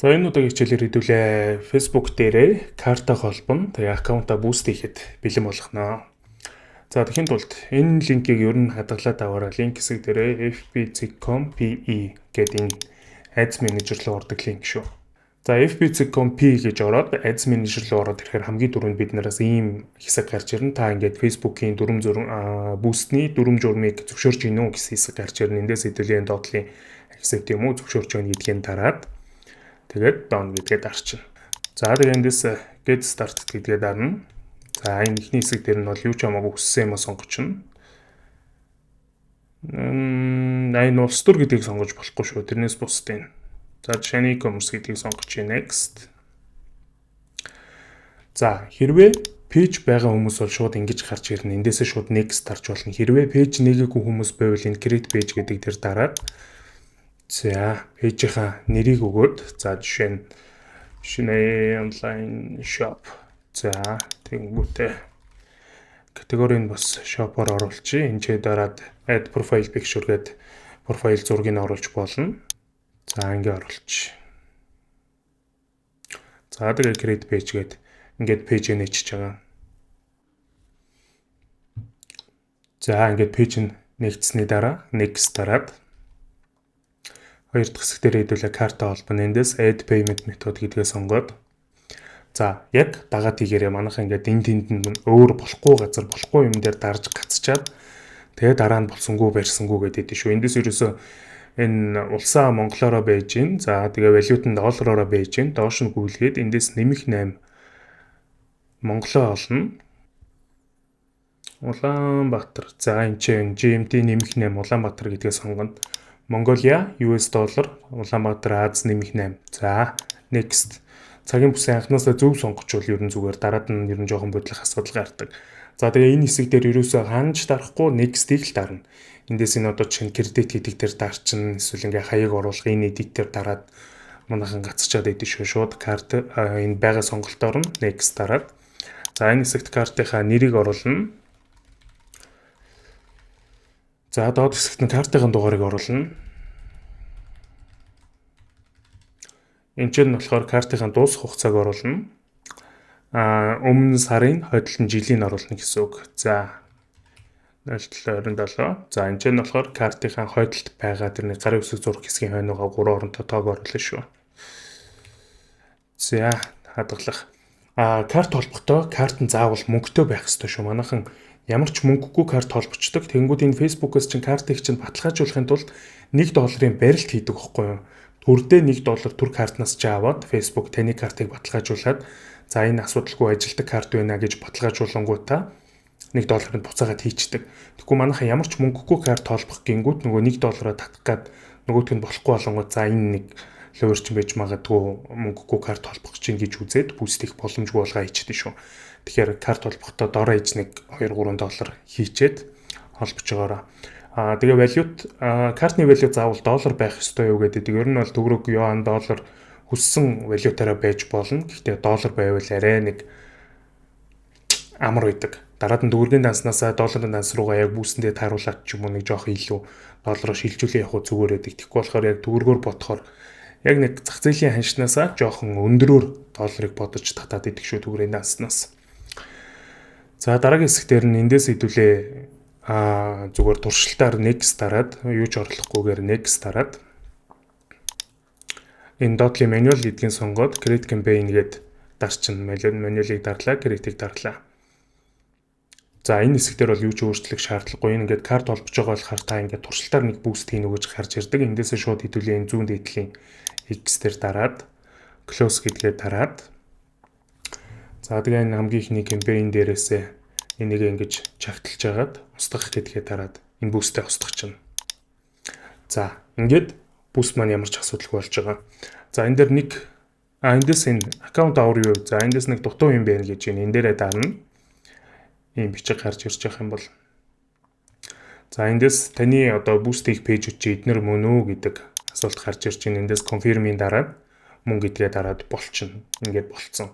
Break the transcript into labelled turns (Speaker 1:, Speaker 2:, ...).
Speaker 1: За, энэ удаагийн хичээлээр хэдүүлээ Facebook дээрээ карта холбоно. Тэгээ аккаунтаа boost хийхэд бэлэн болгоно. За, тэгэхийн тулд энэ линкийг ер нь хадгалаад аваарай. Линк хэсэг дээрээ fb.com.pe гэдэг энэ Ads Manager руу ордог линк шүү. За, fb.com.pe гэж ороод Ads Manager руу ороод ирэхээр хамгийн түрүүнд бид нараас ийм хэсэг гарч ирнэ. Та ингээд Facebook-ийн дүрэм зурм boost-ний дүрэм журмыг зөвшөөрч гинүү гэсэн хэсэг гарч ирнэ. Эндээс хэдүүлээ доотлын accept юм уу, зөвшөөрч байна гэдгийг дараад, тэгээд done гэдгээ дарчна. За, тэгээд эндээс get started гэдгээ дарна. За, энэ эхний хэсэг дээр нь бол юу ч хамаагүй хүссэн юм а сонгочихно. Энэ улс төр гэдгийг сонгож болохгүй шүү. Тэрнээс бусдын. За, жишээ нь e-commerce гэдгийг сонгоч. Next. За, хэрвээ page байгаа хүмүүс бол шууд ингэж гарч ирнэ. Эндээсээ шууд next дарж болно. Хэрвээ page нээгээгүй хүмүүс байвал энэ create page гэдэг дээр дараад, за, page-ийнхаа нэрийг өгөөд, за, жишээ нь шинэ online shop. За, тэгэнгүүтээ категорийг бас shop-оор оруулчих. Энд ч дараад add profile picture гээд профайл зургийг оруулж болно. За, ингээ оруулчих. За, тэгээ create page гээд ингээд page нээчихэж байгаа. За, ингээд page нь нээгдсэний дараа next дараад хоёр дахь хэсэг дээр хэдүүлээ карта холбоно. Эндээс add payment method гэдгээ сонгоод, за, яг дагаад хийгээрээ. Манайхаа ингээд энэ тэнд нь өөр болохгүй газар, болохгүй юм дээр дарж гацчаад, тэгээ дараа нь болсонгүй барьсангүй гэдэг шүү. Эндээс ерөөсөө энэ улсаа монголоороо байж гин. За, тэгээ валют нь доллараараа байж гин. Доош нь гүйлгээд эндээс нэмэх 8 Монголоо олно. Улаанбаатар. За, энэ чинь GMT нэмэх 8 Улаанбаатар гэдгээ сонгоно. Mongolia, US доллар, Улаанбаатар, Аз нэмэх 8. За, next. Цагийн бүсийн анхнаасаа зөв сонгочвол ер нь зүгээр, дараад нь ер нь жоохон бодлох асуудал гардаг. За, тэгээ энэ хэсэг дээр ерөөсөө ханж дарахгүй next-ийг л дарна. Эндээс энэ одоо чинь кредит гэдэг дээр дарчин, эсвэл ингээ хаяг оруулах энэ edit дээр дараад манайхан гацчаад идэв шүү. Шууд карт энэ байгаа сонголтоор нь next дараад, за, энэ хэсэгт картынхаа нэрийг оруулна. За, доод хэсэгт нь картын дугаарыг оруулна. Энд чинь болохоор картын дуусах хугацааг оруулна. Өмнө сарын хойдол нь жилийг оруулна гэсэн үг. За, 0727. За, энэ чинь болохоор картынхаа хойдолд байгаа тэрний гарын үсэг зураг хэсгийн хойноогоо 3 оронтой тоог оруулна шүү. За, хадгалах. Карт холбохдоо карт нь заавал мөнгөтэй байх ёстой шүү. Манайхан ямар ч мөнгөгүй карт холбочдөг. Тэнгүүд энэ Facebook-ээс чинь картыг чинь баталгаажуулахын тулд 1 долларын барилт хийдэг байхгүй юу? Төрдөө 1 доллар төр картнаас чи аваад Facebook таны картыг баталгаажуулаад, за, энэ асуудалгүй ажилтдаг карт байна гэж баталгаажуулангуудаа 1 долларыг буцаагаад хийчдэг. Тэгэхгүй манайхан ямар ч мөнгөгүй карт холбох гингүүд нөгөө 1 доллараа татах гад нөгөөх нь болохгүй болонгууд, за, энэ нэг луурчин байж магадгүй, мөнгөгүй карт холбох чинь гэж үзээд boost хийх боломжгүй болгоо хийчихдээ шүү. Тэгэхээр карт холбохдоо дороо иж нэг 2 3 доллар хийчээд холбож байгаараа. Тэгээ валют, картны валют заавал доллар байх ёстой юу гэдэг. Ер нь бол төгрөг, юан, доллар, хүссэн валютаараа байж болно. Гэхдээ доллар байвал арай нэг амар байдаг. Дараад нь төгрөгийн данснасаа долларын данс руугаа яг boost-эндээ тааруулаад ч юм уу нэг жоох илүү доллароо шилжүүлээ явах зүгээр байдаг. Тэгэхгүй болохоор яг төгрөгөөр бодохоор яг нэг зах зээлийн ханшнаасаа жоохон өндрөөр долларыг бодож татаад идэх шүү төгрөгийн данснаас. За, дараагийн хэсэг дээр нь эндээс хэдүүлээ зүгээр туршилтаар next дараад, юу ч орлохгүйгээр next дараад, энэ доотлын manual гэдгийг сонгоод create campaign гээд дарчин. Manual-ыг дарлаа, create-ийг дарлаа. За, энэ хэсэг дээр бол юу ч өөрчлөх шаардлагагүй. Энэ ингээд карт холбож байгаа болохоор та ингээд туршилтаар нэг boost хийнэ гэж гарч ирдэг. Эндээсээ шууд хэдүүлээ энэ зүүн дээдлийн X дээр дараад close гэдгээ дараад, за, тэгээ энэ хамгийн ихний campaign дээрээсээ энийг ингэж чагталж агаад устгах гэдгээ дараад энэ boost-ээ устгах чинь. За, ингээд boost маань ямар ч асуудалгүй болж байгаа. За, энэ дээр нэг эндээс энэ account overview, за, эндээс нэг дутуу юм байна гэж байна. Энэ дээрээ дарна. Ийм бичиг гарч ирж байгаа юм бол, за, эндээс таны одоо boost хийх page-үүд чи эднэр мөн үү гэдэг асуулт гарч ирж байна. Эндээс confirm-ийн дараад мөн гэдгээ дараад болчихно. Ингээд болцсон.